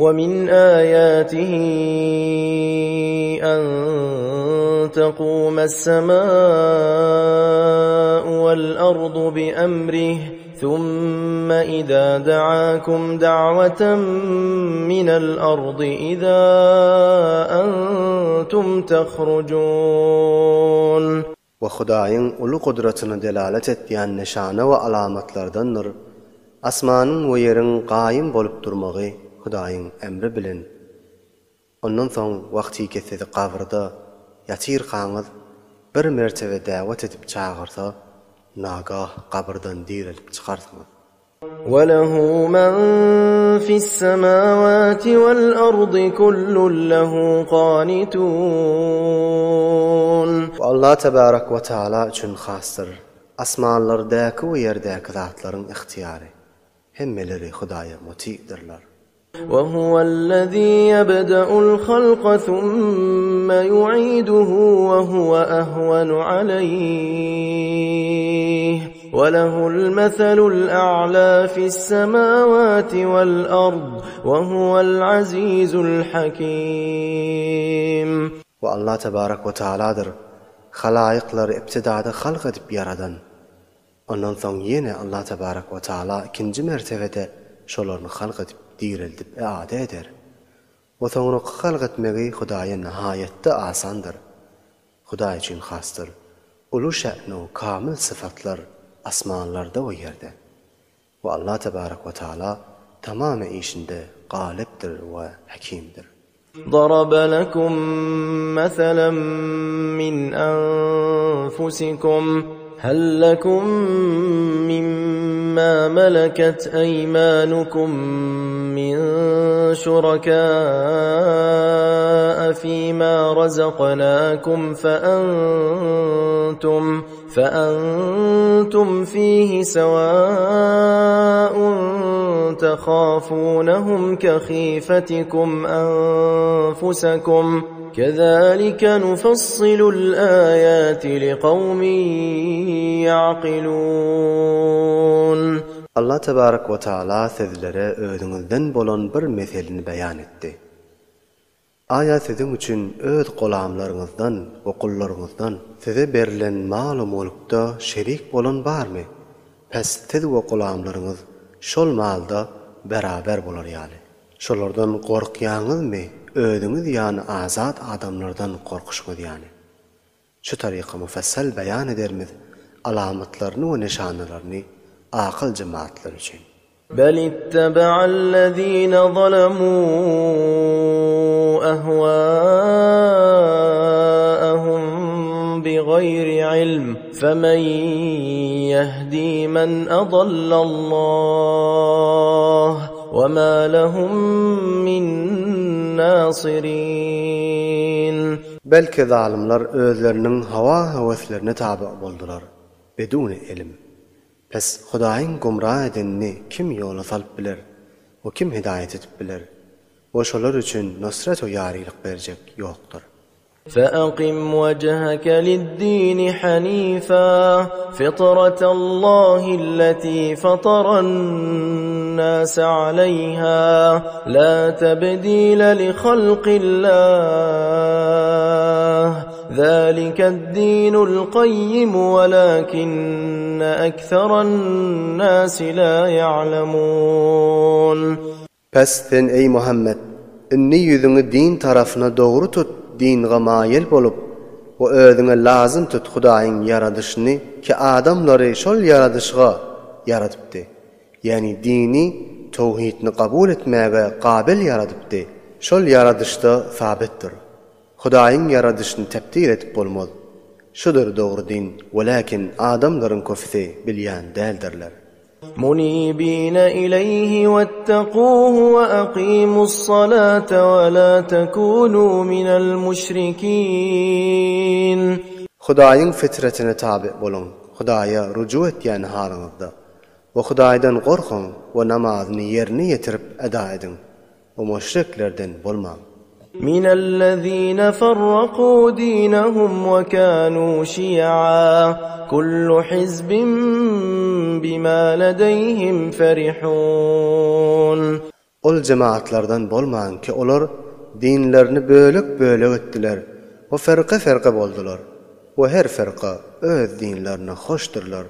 وَمِنْ آيَاتِهِ أَن تَقُومَ السَّمَاءُ وَالْأَرْضُ بِأَمْرِهِ ثُمَّ إِذَا دَعَاكُمْ دَعْوَةً مِنَ الْأَرْضِ إِذَا أَنْتُمْ تَخْرُجُونَ We Hudaýyň uly gudratyna delalet etýän nyşana we alamatlardandyr, asmanyň we ýeriň gaýym bolup durmagy Hudaýyň emri bilen. Ondan soň wagtyky sizi gabyrda ýatyrkaňyz bir mertebe däwet edip çagyrsa, nagah gabyrdan direlip çykarsyňyz. وَلَهُ مَن فِي السَّمَاوَاتِ وَالْأَرْضِ كُلٌّ لَّهُ قَانِتُونَ. Bu Allah tebarek we taala üçin hasdyr, asmanlardaky we ýerdäki zatlaryň ygtyýary. Hemmeleri Hudaýa muty'dyrlar. وَهُوَ الَّذِي يَبْدَأُ الْخَلْقَ ثُمَّ يُعِيدُهُ وَهُوَ أَهْوَنُ عَلَيْهِ وَلَهُ الْمَثَلُ الْأَعْلَى فِي السَّمَاوَاتِ وَالْأَرْضِ وَهُوَ الْعَزِيزُ الْحَكِيمُ. We Allah tebarek we taaladyr, halaýyklary ibtidada halk edip ýaradan. Ondan soň ýene Allah tebarek we taala ikinji mertebede şolaryny halk edip direldip eade eder. We soňraky halk etmegi Hudaýa nihaýatda asandyr. Hudaý üçin hasdyr uly şä'nu kamyl syfatlar asmanlarda we ýerde. We Allah tebarek we taala tamamy işinde galypdyr we hekimdir. ضرب لكم مثلا من أنفسكم هل لكم مما ملكت أيمانكم من شركاء فيما رزقناكم فأنتم فأنتم فيه سواء تخافونهم كخيفتكم أنفسكم كذلك نفصل الآيات لقوم يعقلون. Allah tebarek we taala sizlere özüňizden bolan bir meselini beýan etdi. Aýa siziň üçin öz golamlaryňyzdan we gullaryňyzdan size berlen mal-u-mulkda şerik bolan barmy? Pes siz we golamlaryňyz şol malda beraber bolar ýaly. Şolardan gorkýaňyzmy, özüňiz ýany azat adamlardan gorkuşyňyz ýaly? Şu taryka mufassal beýan edermiz alamatlaryny we nyşanalaryny akyl jemaatlar üçin. بل اتبع الذين ظلموا أهواءهم بغير علم فمن يهدي من أضل الله وما لهم من ناصرين. Belki zalymlar özleriniň hawa-höweslerine taby boldular, beduni ilim. Pes Hudaýyň gumra edenini kim ýola salyp biler we kim hidaýat edip biler? We şolar üçin nusrat we ýarylyk berjek ýokdur. فَأَقِمْ وَجْهَكَ لِلدِّينِ حَنِيفًا فِطْرَةَ اللَّهِ الَّتِي فَطَرَ النَّاسَ عَلَيْهَا لَا تَبْدِيلَ لِخَلْقِ اللَّهِ ذَلِكَ الدِّينُ الْقَيِّمُ وَلَكِنَّ أَكْثَرَ النَّاسِ لَا يَعْلَمُونَ. Pes sen eý Muhammet, indi ýüzüňi din tarapyna dogry tut, dinge maýyl bolup, we özüňe lazym tut Hudaýyň ýaradyşyny ki adamlary şol ýaradyşga ýaradypdy. Ýagny dini towhidni kabul etmäge gabyl ýaradypdy. Şol ýaradyşda sabitdir. Hudaýyň ýaradyşyny tebdil edip bolmaz. Şudur dogry din, welakin adamlaryň köpüsi bilýän däldirler. منيبين إليه واتقوه وأقيموا الصلاة ولا تكونوا من المشركين. Hudaýyň fitretine taby boluň, Hudaýa ruju etýän halyňyzda. We Hudaýdan gorkuň we namazyny ýerine ýetirip eda ediň. We müşriklerden bolmaň. من الذين فرقوا دينهم وكانوا شيعا كل حزب بما لديهم فرحون. Ol jemagatlardan bolmaň ki olar dinlerini bölek-bölek etdiler we firka-firka boldular we her firka öz dinlerine hoşdurlar.